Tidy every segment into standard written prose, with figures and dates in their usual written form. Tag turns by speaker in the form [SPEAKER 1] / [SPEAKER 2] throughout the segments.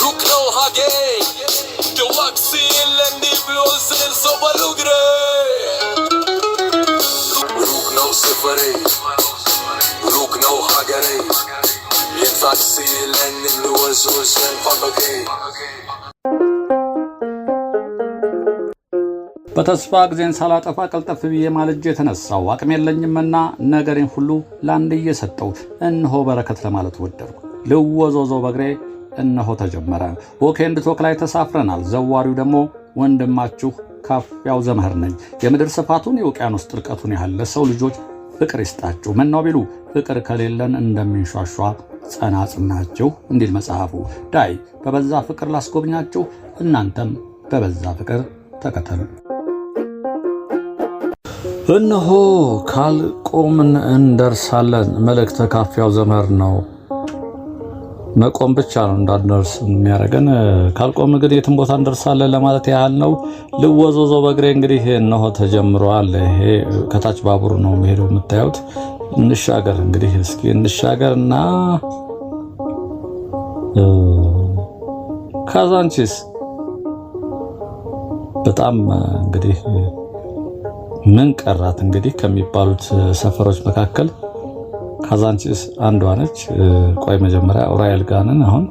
[SPEAKER 1] ሩቅ ነው ሀገሬ ደዋክሲ ለእንዲህ ቢሆን ስል ሰው በሉግሬ ሩቅ ነው ሰፈሬ ሩቅ ነው ሀገሬ የታክሲ ለእንወዝወዘን ፋበጌ።
[SPEAKER 2] በተስፋ ጊዜን ሳላጠፋ ቀልጠፍ ብዬ ማልጄ የተነሳው አቅም የለኝምና ነገሬን ሁሉ ለአንድ እየሰጠው እነሆ በረከት ለማለት ወደድኩ። ልወዞዞ በእግሬ እነሆ ተጀመረ። Walk and talk ላይ ተሳፍረናል። ዘዋሪው ደግሞ ወንድማችሁ ካፊያው ዘመህር ነኝ። የምድር ስፋቱን የውቅያኖስ ጥልቀቱን ያህል ለሰው ልጆች ፍቅር ይስጣችሁ። ምነው ቢሉ ፍቅር ከሌለን እንደሚንሿሿ ጸናጽል ናችሁ እንዲል መጽሐፉ። ዳይ በበዛ ፍቅር ላስጎብኛችሁ፣ እናንተም በበዛ ፍቅር ተከተሉ። እነሆ ካልቆምን እንደርሳለን። መልእክተ ካፊያው ዘመር ነው። መቆም ብቻ ነው እንዳንደርስ የሚያደርገን። ካልቆምን ግን የትም ቦታ እንደርሳለን ለማለት ያህል ነው። ልወዞዞ በእግሬ እንግዲህ እነሆ ተጀምሯል። ይሄ ከታች ባቡር ነው የሚሄደው የምታዩት። እንሻገር እንግዲህ እስኪ እንሻገር እና ካዛንቺስ በጣም እንግዲህ ምን ቀራት እንግዲህ ከሚባሉት ሰፈሮች መካከል ካዛንቺስ አንዷ ነች። ቆይ መጀመሪያ ኡራኤል ጋንን አሁን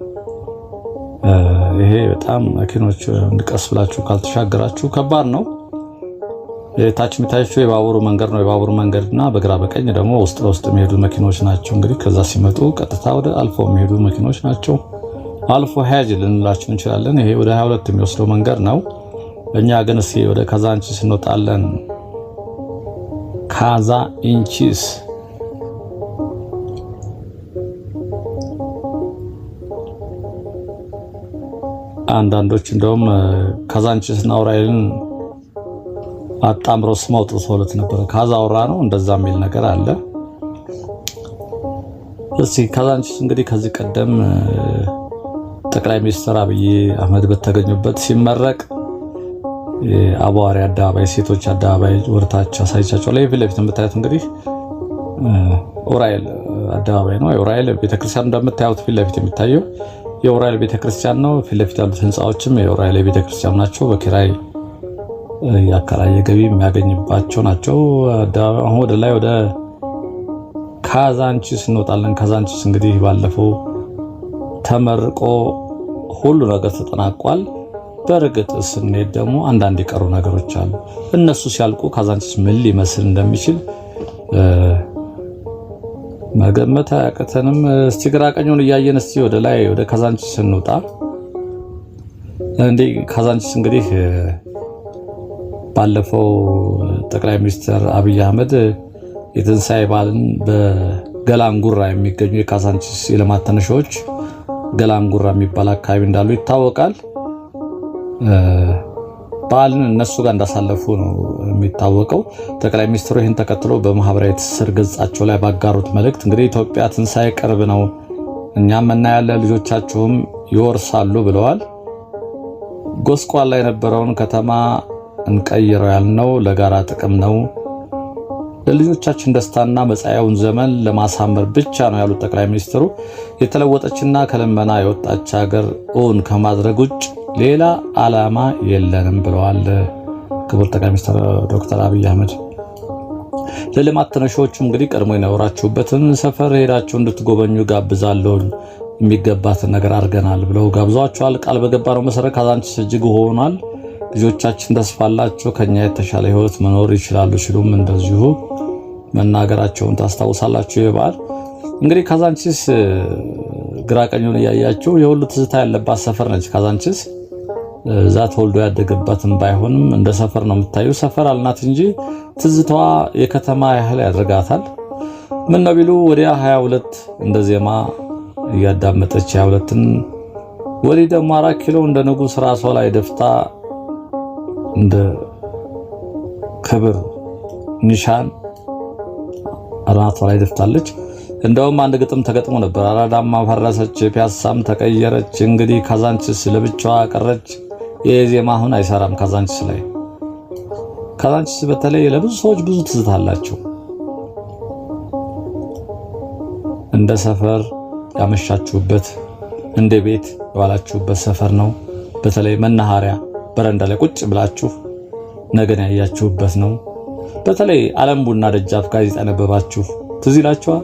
[SPEAKER 2] ይሄ በጣም መኪኖች እንድቀስ ብላችሁ ካልተሻገራችሁ ከባድ ነው። ታች የሚታያችሁ የባቡሩ መንገድ ነው። የባቡሩ መንገድና በግራ በቀኝ ደግሞ ውስጥ ለውስጥ የሚሄዱ መኪኖች ናቸው። እንግዲህ ከዛ ሲመጡ ቀጥታ ወደ አልፎ የሚሄዱ መኪኖች ናቸው። አልፎ ሂያጅ ልንላቸው እንችላለን። ይሄ ወደ 22 የሚወስደው መንገድ ነው። እኛ ግን እስኪ ወደ ካዛንቺስ እንወጣለን። ካዛ ኢንቺስ አንዳንዶች እንደውም ካዛንቺስና ኡራኤልን አጣምሮ ስም አውጥተውለት ነበር። ካዛውራ ነው እንደዛ የሚል ነገር አለ። እስኪ ካዛንቺስ እንግዲህ ከዚህ ቀደም ጠቅላይ ሚኒስትር አብይ አህመድ በተገኙበት ሲመረቅ አቧሪ አደባባይ፣ ሴቶች አደባባይ ወርታች አሳይቻቸዋለሁ። ፊት ለፊት የምታዩት እንግዲህ ኡራኤል አደባባይ ነው። የኡራኤል ቤተክርስቲያን እንደምታዩት ፊት ለፊት የሚታየው የኡራኤል ቤተክርስቲያን ነው። ፊት ለፊት ያሉት ህንፃዎችም የኡራኤል ቤተክርስቲያን ናቸው። በኪራይ ያከራየ ገቢ የሚያገኝባቸው ናቸው። አሁን ወደ ላይ ወደ ካዛንቺስ እንወጣለን። ካዛንቺስ እንግዲህ ባለፈው ተመርቆ ሁሉ ነገር ተጠናቋል። በእርግጥ ስንሄድ ደግሞ አንዳንድ የቀሩ ነገሮች አሉ። እነሱ ሲያልቁ ካዛንቺስ ምን ሊመስል እንደሚችል መገመት አያቅተንም። እስቲ ግራ ቀኙን እያየን እስቲ ወደ ላይ ወደ ካዛንቺስ እንውጣ። እንዴ ካዛንቺስ እንግዲህ ባለፈው ጠቅላይ ሚኒስትር አብይ አህመድ የትንሳኤ በዓልን በገላንጉራ የሚገኙ የካዛንቺስ የልማት ተነሺዎች ገላንጉራ የሚባል አካባቢ እንዳሉ ይታወቃል። በዓልን እነሱ ጋር እንዳሳለፉ ነው የሚታወቀው። ጠቅላይ ሚኒስትሩ ይህን ተከትሎ በማህበራዊ ትስስር ገጻቸው ላይ ባጋሩት መልእክት እንግዲህ ኢትዮጵያ ትንሳኤ ቅርብ ነው፣ እኛም እናያለን፣ ልጆቻችሁም ይወርሳሉ ብለዋል። ጎስቋላ የነበረውን ከተማ እንቀይረው ያልነው ለጋራ ጥቅም ነው፣ ለልጆቻችን ደስታና መጻኢውን ዘመን ለማሳመር ብቻ ነው ያሉት ጠቅላይ ሚኒስትሩ የተለወጠችና ከልመና የወጣች ሀገር እውን ከማድረግ ውጭ ሌላ ዓላማ የለንም ብለዋል። ክቡር ጠቅላይ ሚኒስትር ዶክተር አብይ አህመድ ለልማት ተነሺዎቹ እንግዲህ ቀድሞ የኖራችሁበትን ሰፈር ሄዳችሁ እንድትጎበኙ ጋብዛለሁ፣ የሚገባትን ነገር አድርገናል ብለው ጋብዘዋቸዋል። ቃል በገባነው መሰረት ካዛንቺስ እጅግ ሆኗል። ልጆቻችን ተስፋ አላቸው፣ ከኛ የተሻለ ህይወት መኖር ይችላሉ ሲሉም እንደዚሁ መናገራቸውን ታስታውሳላችሁ። የበዓል እንግዲህ ካዛንቺስ ግራ ቀኙን እያያችሁ የሁሉ ትዝታ ያለባት ሰፈር ነች። ካዛንቺስ እዛ ተወልዶ ያደገባትም ባይሆንም እንደ ሰፈር ነው የምታዩ። ሰፈር አልናት እንጂ ትዝታዋ የከተማ ያህል ያደርጋታል። ምን ነው ቢሉ ወዲያ 22 እንደ ዜማ እያዳመጠች 22ን ወዲህ ደግሞ 4 ኪሎ እንደ ንጉስ ራሷ ላይ ደፍታ እንደ ክብር ኒሻን አናቷ ላይ ደፍታለች። እንደውም አንድ ግጥም ተገጥሞ ነበር። አራዳማ ፈረሰች፣ ፒያሳም ተቀየረች፣ እንግዲህ ካዛንቺስ ለብቻዋ ቀረች። የዜማ አሁን አይሰራም ካዛንቺስ ላይ። ካዛንቺስ በተለይ ለብዙ ሰዎች ብዙ ትዝታ አላቸው። እንደ ሰፈር ያመሻችሁበት፣ እንደ ቤት የዋላችሁበት ሰፈር ነው። በተለይ መናኸሪያ በረንዳ ላይ ቁጭ ብላችሁ ነገን ያያችሁበት ነው። በተለይ ዓለም ቡና ደጃፍ ጋዜጣ ያነበባችሁ ትዝ ይላችኋል።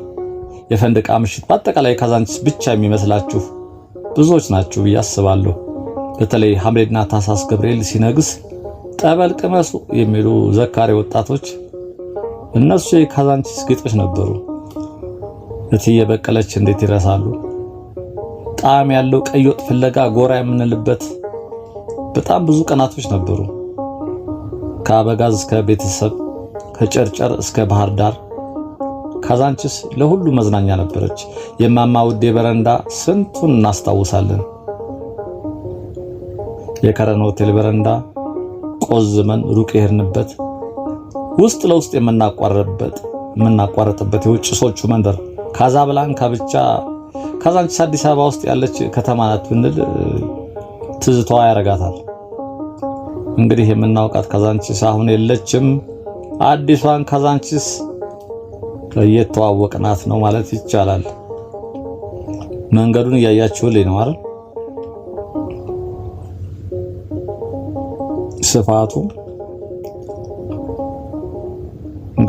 [SPEAKER 2] የፈንድቃ ምሽት በአጠቃላይ ካዛንቺስ ብቻ የሚመስላችሁ ብዙዎች ናችሁ ብዬ አስባለሁ። በተለይ ሐምሌና ታኅሳስ ገብርኤል ሲነግስ ጠበል ቅመሱ የሚሉ ዘካሪ ወጣቶች እነሱ የካዛንቺስ ጌጦች ነበሩ። እትዬ በቀለች እንዴት ይረሳሉ? ጣዕም ያለው ቀይ ወጥ ፍለጋ ጎራ የምንልበት በጣም ብዙ ቀናቶች ነበሩ። ከአበጋዝ እስከ ቤተሰብ፣ ከጨርጨር እስከ ባህር ዳር ካዛንቺስ ለሁሉ መዝናኛ ነበረች። የማማ ውዴ በረንዳ ስንቱን እናስታውሳለን። የከረን ሆቴል በረንዳ ቆዝመን ሩቅ የሄድንበት ውስጥ ለውስጥ የምናቋርጥበት የውጭ ሰዎቹ መንደር ካዛብላንካ ብቻ ካዛንቺስ አዲስ አበባ ውስጥ ያለች ከተማ ናት ብንል ትዝታዋ ያረጋታል። እንግዲህ የምናውቃት ካዛንቺስ አሁን የለችም። አዲሷን ካዛንቺስ እየተዋወቅናት ነው ማለት ይቻላል። መንገዱን እያያችሁልኝ ነው አይደል? ስፋቱ፣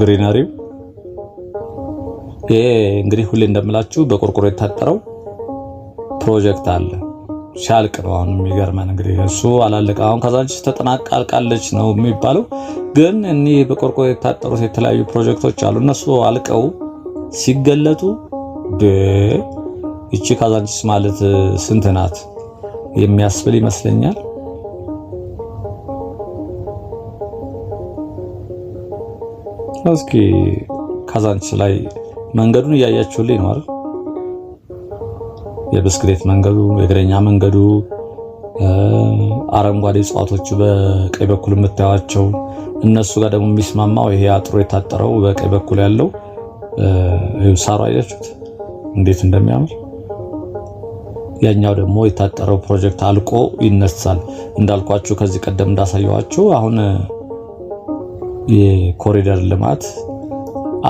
[SPEAKER 2] ግሪነሪው ይሄ እንግዲህ ሁሌ እንደምላችሁ በቆርቆሮ የታጠረው ፕሮጀክት አለ ሲያልቅ ነው አሁን የሚገርመን። እንግዲህ እሱ አላለቀ። አሁን ካዛንቺስ ተጠናቃ አልቃለች ነው የሚባለው፣ ግን እኒህ በቆርቆሮ የታጠሩት የተለያዩ ፕሮጀክቶች አሉ። እነሱ አልቀው ሲገለጡ ይቺ ካዛንቺስ ማለት ስንት ናት የሚያስብል ይመስለኛል። እስኪ ካዛንቺስ ላይ መንገዱን እያያችሁልኝ ነው አይደል? የብስክሌት መንገዱ፣ የእግረኛ መንገዱ፣ አረንጓዴ እጽዋቶቹ በቀኝ በኩል የምታዩቸው እነሱ ጋር ደግሞ የሚስማማው ይሄ አጥሮ የታጠረው በቀኝ በኩል ያለው ሳሩ አያችሁት እንዴት እንደሚያምር። ያኛው ደግሞ የታጠረው ፕሮጀክት አልቆ ይነሳል። እንዳልኳችሁ ከዚህ ቀደም እንዳሳየኋችሁ አሁን የኮሪደር ልማት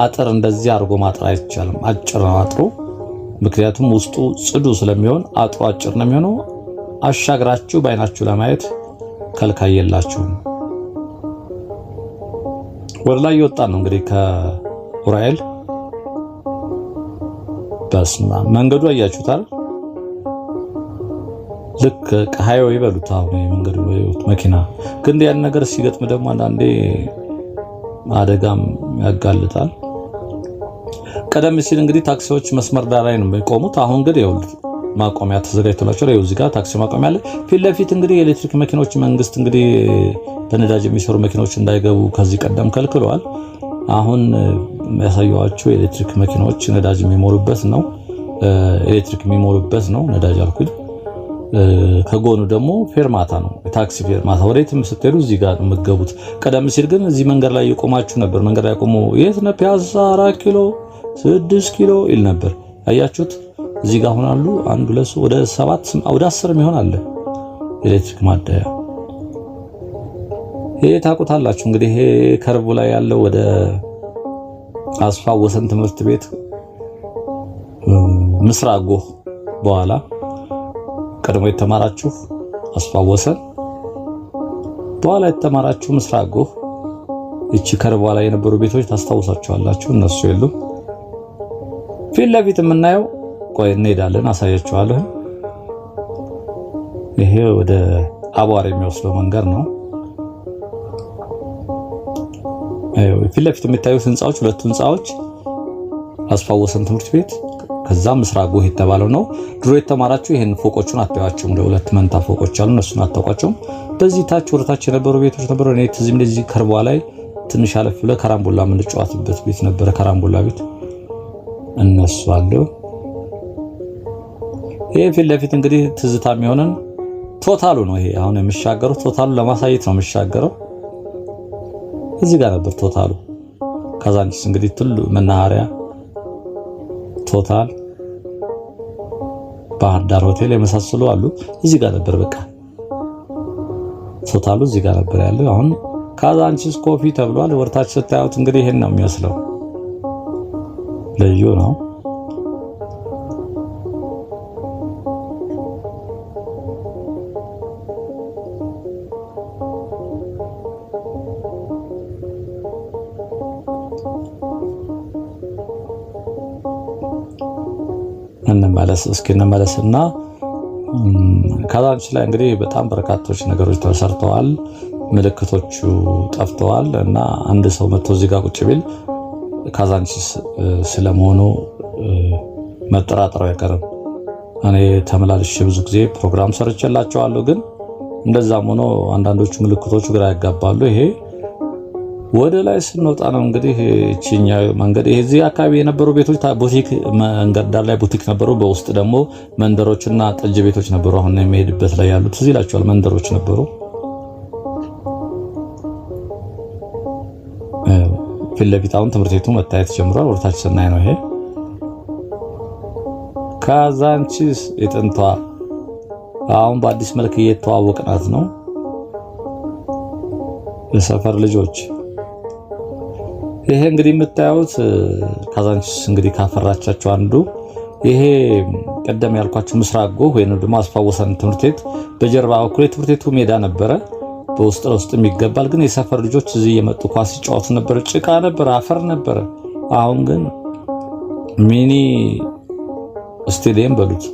[SPEAKER 2] አጥር እንደዚህ አድርጎ ማጥር አይቻልም። አጭር ነው አጥሩ። ምክንያቱም ውስጡ ጽዱ ስለሚሆን አጥሩ አጭር ነው የሚሆነው። አሻግራችሁ በአይናችሁ ለማየት ከልካይ የላችሁም። ወደ ላይ እየወጣን ነው እንግዲህ ከኡራኤል። በስመ አብ መንገዱ አያችሁታል። ልክ ሃይዌይ ይበሉት አሁን የመንገዱ መኪና ግን ያን ነገር ሲገጥም ደግሞ አንዳንዴ አደጋም ያጋልጣል። ቀደም ሲል እንግዲህ ታክሲዎች መስመር ዳር ላይ ነው የሚቆሙት። አሁን ግን ይኸውልህ ማቆሚያ ተዘጋጅቶላቸው ላይ እዚህ ጋር ታክሲ ማቆሚያ አለ። ፊት ለፊት እንግዲህ የኤሌክትሪክ መኪኖች መንግስት እንግዲህ በነዳጅ የሚሰሩ መኪኖች እንዳይገቡ ከዚህ ቀደም ከልክለዋል። አሁን ያሳየኋችሁ የኤሌክትሪክ መኪኖች ነዳጅ የሚሞሉበት ነው። ኤሌክትሪክ የሚሞሉበት ነው። ነዳጅ አልኩኝ። ከጎኑ ደግሞ ፌርማታ ነው፣ የታክሲ ፌርማታ። ወዴትም ስትሄዱ እዚህ ጋር ነው የምትገቡት። ቀደም ሲል ግን እዚህ መንገድ ላይ የቆማችሁ ነበር። መንገድ ላይ ቆሞ የት ነው ፒያሳ 4 ኪሎ 6 ኪሎ ይል ነበር። አያችሁት? እዚህ ጋር አሁን አሉ አንድ ሁለት ወደ 7 ወደ 10 የሚሆን አለ ኤሌክትሪክ ማደያ። ይሄ ታውቁታላችሁ እንግዲህ ይሄ ከርቡ ላይ ያለው ወደ አስፋ ወሰን ትምህርት ቤት ምስራቅ ጎህ በኋላ ቀድሞ የተማራችሁ አስፋ ወሰን በኋላ የተማራችሁ ምስራቅ ጎህ እቺ ከርቧ ላይ የነበሩ ቤቶች ታስታውሳችኋላችሁ። እነሱ የሉም። ፊት ለፊት የምናየው ቆይ እንሄዳለን፣ አሳያችኋለሁ። ይሄ ወደ አቧር የሚወስደው መንገድ ነው። ፊት ለፊት የሚታዩት ህንፃዎች ሁለቱ ህንፃዎች አስፋ ወሰን ትምህርት ቤት ከዛ ምስራቅ ጎህ የተባለው ነው። ድሮ የተማራችሁ ይሄን ፎቆቹን አታዩአቸውም። ለሁለት መንታ ፎቆች አሉ፣ እነሱን አታውቋቸውም። በዚህ ታች ወደታች የነበሩ ቤቶች ነበሩ። እኔ ትዝ የሚለኝ እዚህ ከርቧ ላይ ትንሽ አለፍ ብለህ ከራምቡላ የምንጫወትበት ቤት ነበረ። ከራምቡላ ቤት እነሱ አሉ። ይሄ ፊት ለፊት እንግዲህ ትዝታ የሚሆነን ቶታሉ ነው። ይሄ አሁን የሚሻገረው ቶታሉ ለማሳየት ነው የሚሻገረው። እዚህ ጋር ነበር ቶታሉ። ካዛንቺስ እንግዲህ ትሉ መናኸሪያ ቶታል፣ ባህር ዳር ሆቴል የመሳሰሉ አሉ። እዚህ ጋር ነበር በቃ ቶታሉ እዚህ ጋር ነበር ያለው። አሁን ካዛንቺስ ኮፊ ተብሏል። ወርታች ስታዩት እንግዲህ ይሄን ነው የሚመስለው። ልዩ ነው። እንመለስ እስኪ እንመለስና ካዛንቺስ ላይ እንግዲህ በጣም በርካቶች ነገሮች ተሰርተዋል። ምልክቶቹ ጠፍተዋል እና አንድ ሰው መጥቶ እዚህ ጋር ቁጭ ቢል ካዛንቺስ ስለመሆኑ መጠራጠሩ አይቀርም። እኔ ተመላልሼ ብዙ ጊዜ ፕሮግራም ሰርቼላቸዋለሁ። ግን እንደዛም ሆኖ አንዳንዶቹ ምልክቶቹ ግራ ያጋባሉ። ይሄ ወደ ላይ ስንወጣ ነው እንግዲህ እቺኛው መንገድ። ይሄ እዚህ አካባቢ የነበሩ ቤቶች ቡቲክ፣ መንገድ ዳር ላይ ቡቲክ ነበሩ። በውስጥ ደግሞ መንደሮችና ጠጅ ቤቶች ነበሩ። አሁን የሚሄድበት ላይ ያሉት እዚህ ይላቸዋል፣ መንደሮች ነበሩ። ፊት ለፊት አሁን ትምህርት ቤቱ መታየት ጀምሯል። ወደታች ስናይ ነው ይሄ ካዛንቺስ የጥንቷ አሁን በአዲስ መልክ እየተዋወቅናት ነው። የሰፈር ልጆች ይሄ እንግዲህ የምታዩት ካዛንቺስ እንግዲህ ካፈራቻቸው አንዱ ይሄ ቀደም ያልኳቸው ምስራቅ ጎህ ወይንም ደግሞ አስፋወሰን ትምህርት ቤት በጀርባ በኩል የትምህርት ቤቱ ሜዳ ነበረ። በውስጥ ለውስጥም ይገባል። ግን የሰፈር ልጆች እዚህ እየመጡ ኳስ ሲጫወቱ ነበር። ጭቃ ነበር፣ አፈር ነበረ። አሁን ግን mini stadium በሉት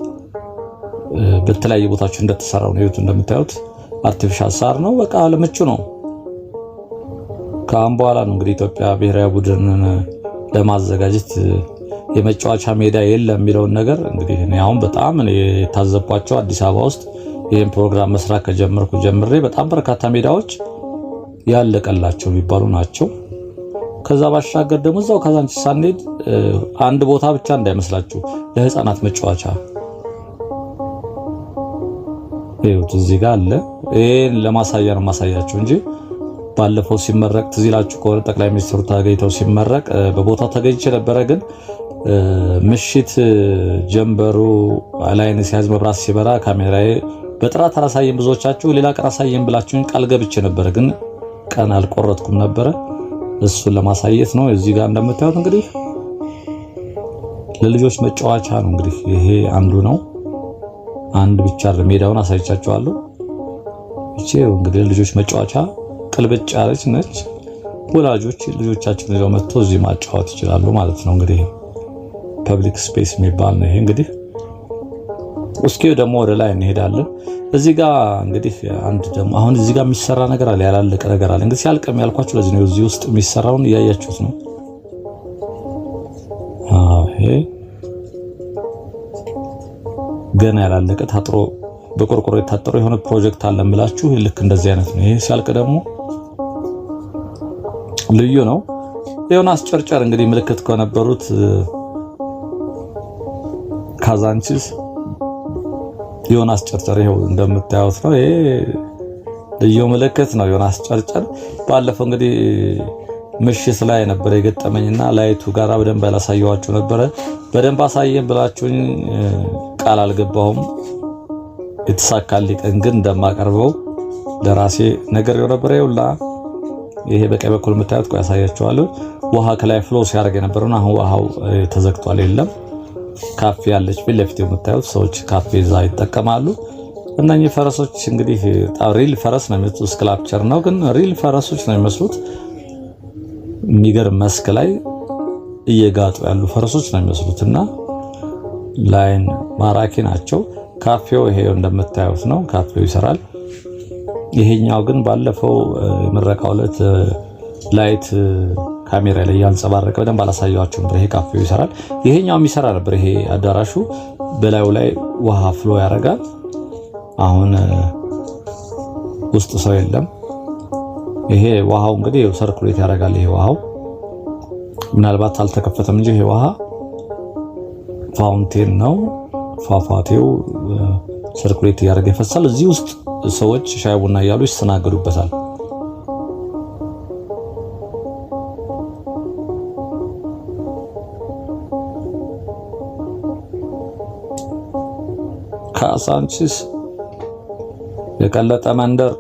[SPEAKER 2] በተለያዩ ቦታዎች እንደተሰራው ነው። ይሁት እንደምታዩት artificial ሳር ነው። በቃ ለምቹ ነው። ከአሁን በኋላ ነው እንግዲህ ኢትዮጵያ ብሔራዊ ቡድንን ለማዘጋጀት የመጫወቻ ሜዳ የለም የሚለውን ነገር እንግዲህ እኔ አሁን በጣም የታዘብኳቸው አዲስ አበባ ውስጥ ይህን ፕሮግራም መስራት ከጀመርኩ ጀምሬ በጣም በርካታ ሜዳዎች ያለቀላቸው የሚባሉ ናቸው። ከዛ ባሻገር ደግሞ እዛው ካዛንቺስ ሳንሄድ አንድ ቦታ ብቻ እንዳይመስላችሁ ለህፃናት መጫወቻ ይኸውት እዚህ ጋር አለ። ይሄን ለማሳያ ነው ማሳያችሁ እንጂ ባለፈው ሲመረቅ ትዝ ይላችሁ ከሆነ ጠቅላይ ሚኒስትሩ ተገኝተው ሲመረቅ በቦታው ተገኝቼ ነበረ። ግን ምሽት ጀንበሩ ላይን ሲያዝ መብራት ሲበራ ካሜራዬ በጥራት አላሳየም። ብዙዎቻችሁ ሌላ ቀን አሳየም ብላችሁኝ ቃል ገብቼ ነበረ፣ ግን ቀን አልቆረጥኩም ነበረ። እሱን ለማሳየት ነው። እዚህ ጋር እንደምታዩት እንግዲህ ለልጆች መጫወቻ ነው። እንግዲህ ይሄ አንዱ ነው። አንድ ብቻ አይደለም፣ ሜዳውን አሳይቻችኋለሁ። እቺ እንግዲህ ለልጆች መጫወቻ ቅልብጭ ያለች ነች። ወላጆች ልጆቻቸውን ይዘው መጥተው እዚህ ማጫወት ይችላሉ ማለት ነው። እንግዲህ public space የሚባል ነው ይሄ እንግዲህ። እስኪ ደግሞ ወደ ላይ እንሄዳለን። እዚህ ጋር እንግዲህ አንድ ደግሞ አሁን እዚህ ጋር የሚሰራ ነገር አለ፣ ያላለቀ ነገር አለ። እንግዲህ ሲያልቅም ያልኳችሁ ለዚህ ነው። እዚህ ውስጥ የሚሰራውን እያያችሁት ነው። አዎ ይሄ ገና ያላለቀ ታጥሮ በቆርቆሮ የታጠረ የሆነ ፕሮጀክት አለ ብላችሁ ልክ እንደዚህ አይነት ነው። ይሄ ሲያልቅ ደግሞ ልዩ ነው። ዮናስ ጨርጨር እንግዲህ ምልክት ከነበሩት ካዛንቺስ ዮናስ ጨርጨር ይኸው እንደምታዩት ነው። ይሄ ልዩ ምልክት ነው። ዮናስ ጨርጨር ባለፈው እንግዲህ ምሽት ላይ ነበረ የገጠመኝና light ኡ ጋራ በደንብ ያላሳየኋችሁ ነበረ። በደንብ አሳየን ብላችሁኝ ቃል አልገባሁም። የተሳካልኝ ቀን ግን እንደማቀርበው ለራሴ ነገር ነበረ። ይኸውላ ይሄ በቀኝ በኩል የምታዩት ቆይ ያሳያችኋለሁ። ውሃ ከላይ flow ሲያደርግ የነበረውን አሁን ውሃው ተዘግቷል፣ የለም። ካፌ ያለች ፊት ለፊት የምታዩት ሰዎች ካፌ እዛ ይጠቀማሉ። እነኚህ ፈረሶች እንግዲህ real ፈረስ ነው የሚመስሉት፣ sculpture ነው ግን real ፈረሶች ነው የሚመስሉት። የሚገርም መስክ ላይ እየጋጡ ያሉ ፈረሶች ነው የሚመስሉት እና ላይን ማራኪ ናቸው። ካፌው ይሄ እንደምታዩት ነው። ካፌው ይሰራል። ይሄኛው ግን ባለፈው የምረቃው ዕለት light ካሜራ ላይ ያንጸባረቀ በደንብ አላሳየኋችሁም ነበር። ይሄ ካፌው ይሰራል። ይሄኛው የሚሰራ ነበር። ይሄ አዳራሹ በላዩ ላይ ውሃ flow ያደርጋል። አሁን ውስጥ ሰው የለም። ይሄ ውሃው እንግዲህ circulate ያደርጋል። ይሄ ውሃው ምናልባት አልተከፈተም እንጂ ይሄ ውሃ fountain ነው። ፏፏቴው circulate እያደረገ ይፈሳል። እዚህ ውስጥ ሰዎች ሻይ ቡና እያሉ ይስተናገዱበታል። ካሳንቺስ የቀለጠ መንደር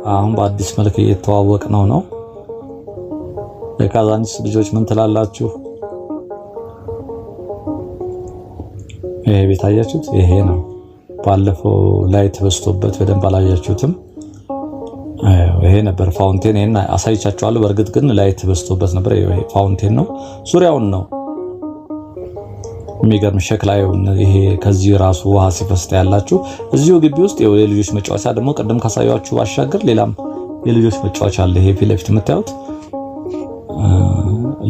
[SPEAKER 2] አሁን በአዲስ መልክ እየተዋወቅ ነው። የካዛንቺስ ልጆች ምን ትላላችሁ? ይሄ ቤት አያችሁት? ይሄ ነው። ባለፈው light በዝቶበት በደንብ አላያችሁትም። ይሄ ነበር fountain። ይሄን አሳይቻችኋለሁ። በእርግጥ ግን light በዝቶበት ነበር። ይሄ fountain ነው፣ ዙሪያውን ነው። የሚገርም ሸክላ ይሄ ከዚህ ራሱ ውሃ ሲፈስ ያላችሁ እዚሁ ግቢ ውስጥ የልጆች መጫወቻ ደግሞ ቅድም ካሳያችሁ ባሻገር ሌላም የልጆች መጫወቻ አለ። ይሄ ፊት ለፊት የምታዩት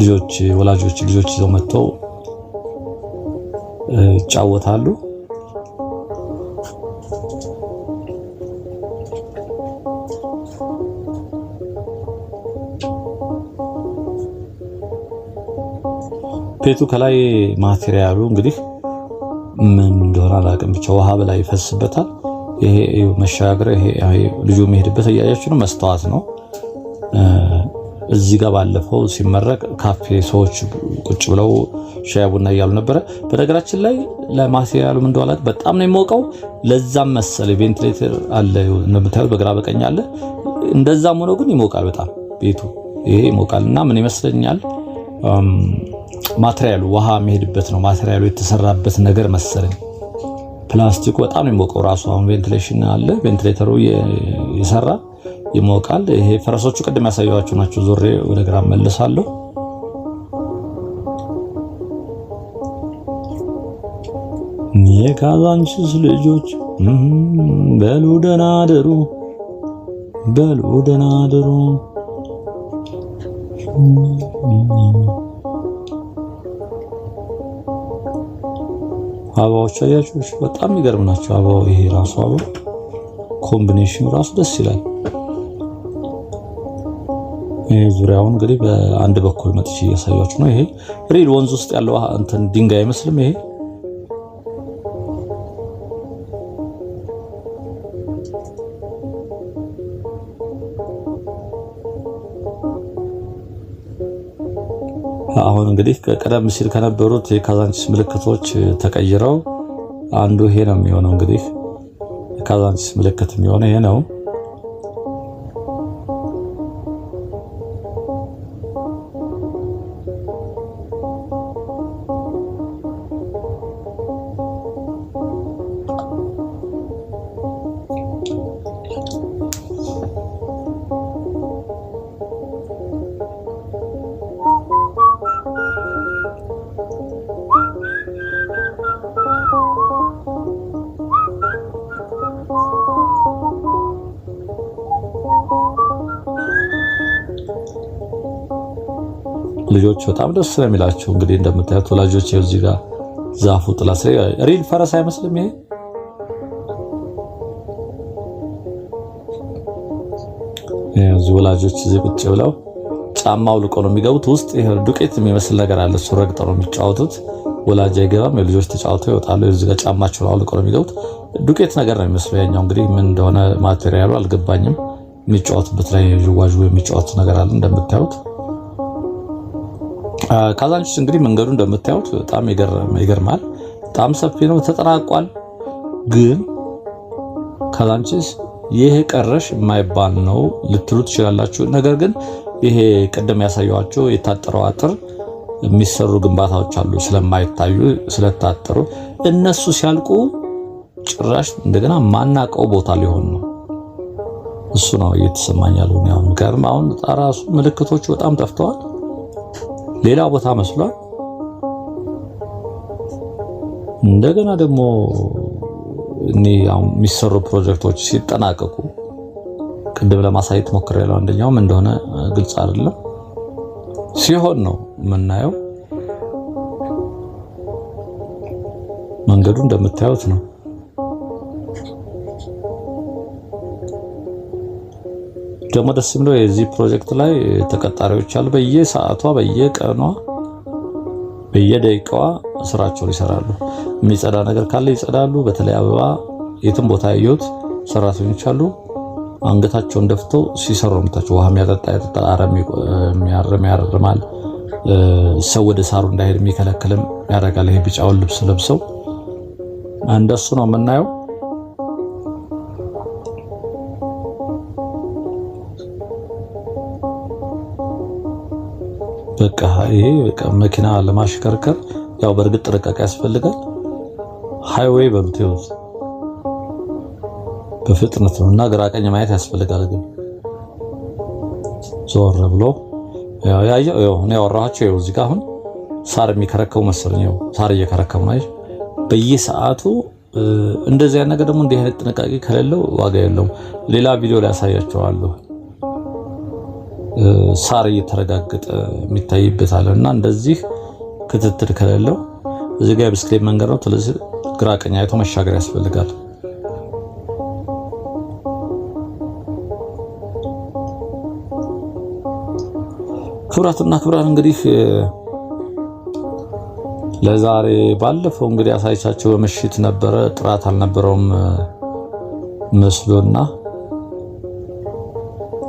[SPEAKER 2] ልጆች ወላጆች ልጆች ይዘው መጥተው ይጫወታሉ። ቤቱ ከላይ material ኡ እንግዲህ ምን እንደሆነ አላውቅም፣ ብቻ ውሃ በላይ ይፈስበታል። ይሄ መሸጋገሪያ፣ ይሄ ልጁ የሚሄድበት እያያችሁ ነው፣ መስተዋት ነው። እዚህ ጋር ባለፈው ሲመረቅ ካፌ ሰዎች ቁጭ ብለው ሻይ ቡና እያሉ ነበረ። በነገራችን ላይ ለ material ኡ ምን እንደሆነ በጣም ነው የሚሞቀው። ለዛም መሰለ ቬንቲሌተር አለ እንደምታዩት፣ በግራ በቀኝ አለ። እንደዛም ሆኖ ግን ይሞቃል በጣም ቤቱ ይሄ ይሞቃል። እና ምን ይመስለኛል material ኡ ውሃ የሚሄድበት ነው material ኡ የተሰራበት ነገር መሰለኝ። ፕላስቲኩ በጣም ነው የሚሞቀው ራሱ። አሁን ventilation አለ፣ ቬንቲሌተሩ የሰራ ይሞቃል። ይሄ ፈረሶቹ ቅድም ያሳየኋችሁ ናቸው። ዞሬ ወደ ግራ መልሳለሁ። የካዛንቺስ ልጆች በሉ ደህና ደሩ፣ በሉ ደህና ደሩ። አበባዎች አያችሁ፣ በጣም የሚገርም ናቸው። አበባው ይሄ ራሱ አበባ combination ኑ ራሱ ደስ ይላል። ይሄ ዙሪያውን እንግዲህ በአንድ በኩል መጥቼ እያሳያችሁ ነው። ይሄ real ወንዝ ውስጥ ያለው እንትን ድንጋይ አይመስልም። ይሄ አሁን እንግዲህ ቀደም ሲል ከነበሩት የካዛንቺስ ምልክቶች ተቀይረው አንዱ ይሄ ነው የሚሆነው። እንግዲህ የካዛንቺስ ምልክት የሚሆነው ይሄ ነው። ልጆች በጣም ደስ ነው የሚላቸው። እንግዲህ እንደምታዩት ወላጆች እዚህ ጋር ዛፉ ጥላ ስር real ፈረስ አይመስልም ይሄ። እዚህ ወላጆች እዚህ ቁጭ ብለው ጫማ አውልቀው ነው የሚገቡት። ውስጥ ይሄ ዱቄት የሚመስል ነገር አለ፣ እሱ ረግጠው ነው የሚጫወቱት። ወላጅ አይገባም። የልጆች ተጫውተው ይወጣሉ። እዚህ ጋር ጫማቸውን አውልቀው ነው የሚገቡት። ዱቄት ነገር ነው የሚመስለው ያኛው። እንግዲህ ምን እንደሆነ material ኡ አልገባኝም። የሚጫወቱበት ላይ ዥዋዥዌ የሚጫወቱት ነገር አለ እንደምታዩት። ካዛንቺስ እንግዲህ መንገዱ እንደምታዩት በጣም ይገርማል። በጣም ሰፊ ነው፣ ተጠናቋል። ግን ካዛንቺስ ይሄ ቀረሽ የማይባል ነው ልትሉ ትችላላችሁ። ነገር ግን ይሄ ቅድም ያሳየኋቸው የታጠረው አጥር የሚሰሩ ግንባታዎች አሉ ስለማይታዩ ስለታጠሩ እነሱ ሲያልቁ ጭራሽ እንደገና ማናቀው ቦታ ሊሆን ነው። እሱ ነው እየተሰማኝ ያለው። ምክንያቱም አሁን ራሱ ምልክቶቹ በጣም ጠፍተዋል። ሌላ ቦታ መስሏል። እንደገና ደግሞ እኔ አሁን የሚሰሩ ፕሮጀክቶች ሲጠናቀቁ ቅድም ለማሳየት ሞክሬያለሁ። አንደኛውም እንደሆነ ግልጽ አይደለም ሲሆን ነው የምናየው። መንገዱ እንደምታዩት ነው። ደግሞ ደስ የሚለው የዚህ ፕሮጀክት ላይ ተቀጣሪዎች አሉ። በየሰዓቷ፣ በየቀኗ፣ በየደቂቃዋ ስራቸውን ይሰራሉ። የሚጸዳ ነገር ካለ ይጸዳሉ። በተለይ አበባ የትም ቦታ ያየሁት ሰራተኞች አሉ። አንገታቸውን ደፍተው ሲሰሩ ነው የምታቸው። ውሃ የሚያጠጣ ያጠጣል፣ አረም የሚያርም ያርማል፣ ሰው ወደ ሳሩ እንዳይሄድ የሚከለክልም ያደርጋል። ይሄ ቢጫውን ልብስ ለብሰው እንደሱ ነው የምናየው። በቃ ይሄ በቃ መኪና ለማሽከርከር ያው በእርግጥ ጥንቃቄ ያስፈልጋል። ሃይዌይ በሉት ይኸው በፍጥነት ነው እና ግራ ቀኝ ማየት ያስፈልጋል። ግን ዞር ብሎ ያው ያየው ያው እኔ ያወራኋቸው ይኸው እዚህ ጋር አሁን ሳር የሚከረከሙ መሰለኝ፣ ሳር እየከረከሙ ነው በየሰዓቱ። እንደዚህ አይነት ነገር ደግሞ እንዲህ አይነት ጥንቃቄ ከሌለው ዋጋ የለውም። ሌላ ቪዲዮ ላይ ያሳያቸዋለሁ። ሳር እየተረጋገጠ የሚታይበት አለ እና እንደዚህ ክትትል ከሌለው እዚህ ጋር የብስክሌት መንገድ ነው። ስለዚህ ግራ ቀኝ አይቶ መሻገር ያስፈልጋል። ክቡራትና ክቡራን እንግዲህ ለዛሬ ባለፈው እንግዲህ አሳይቻቸው በምሽት ነበረ፣ ጥራት አልነበረውም ምስሉና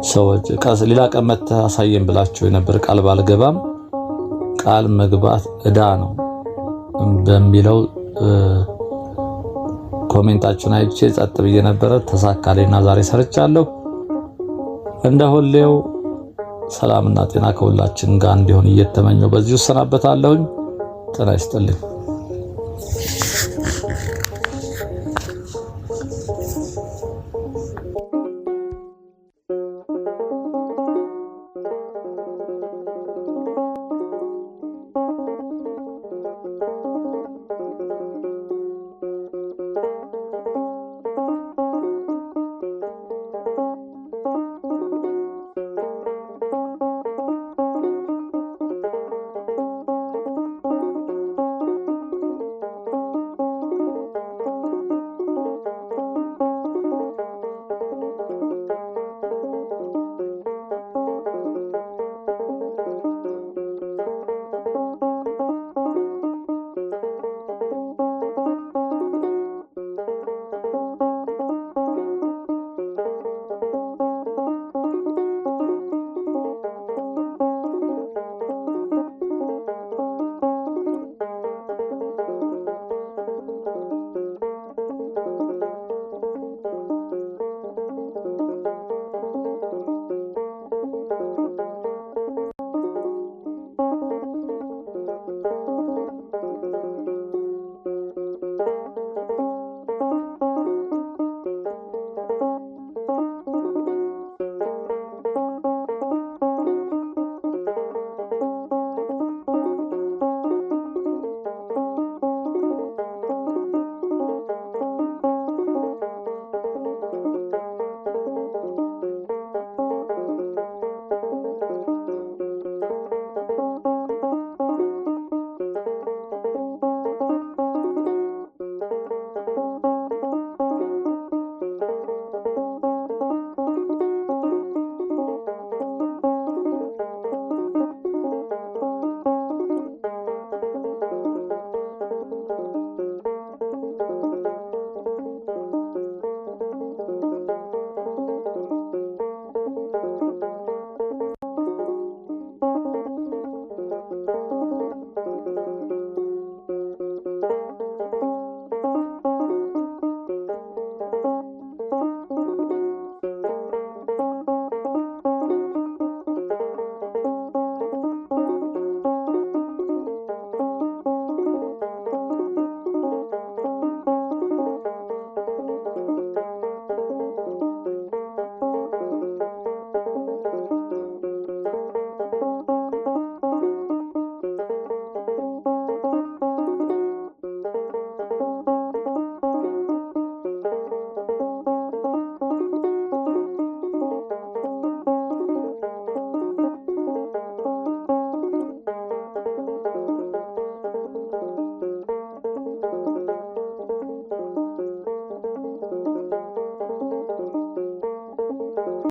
[SPEAKER 2] ሰዎች ሌላ ቀን መተህ አሳየን ብላቸው የነበር ቃል ባልገባም ቃል መግባት እዳ ነው በሚለው comment ኣችሁን አይቼ ጸጥ ብዬ ነበረ። ተሳካለኝና ዛሬ ሰርቻለሁ። እንደ ሁሌው ሰላምና ጤና ከሁላችን ጋር እንዲሆን እየተመኘው በዚሁ እሰናበታለሁኝ። ጤና ይስጥልኝ።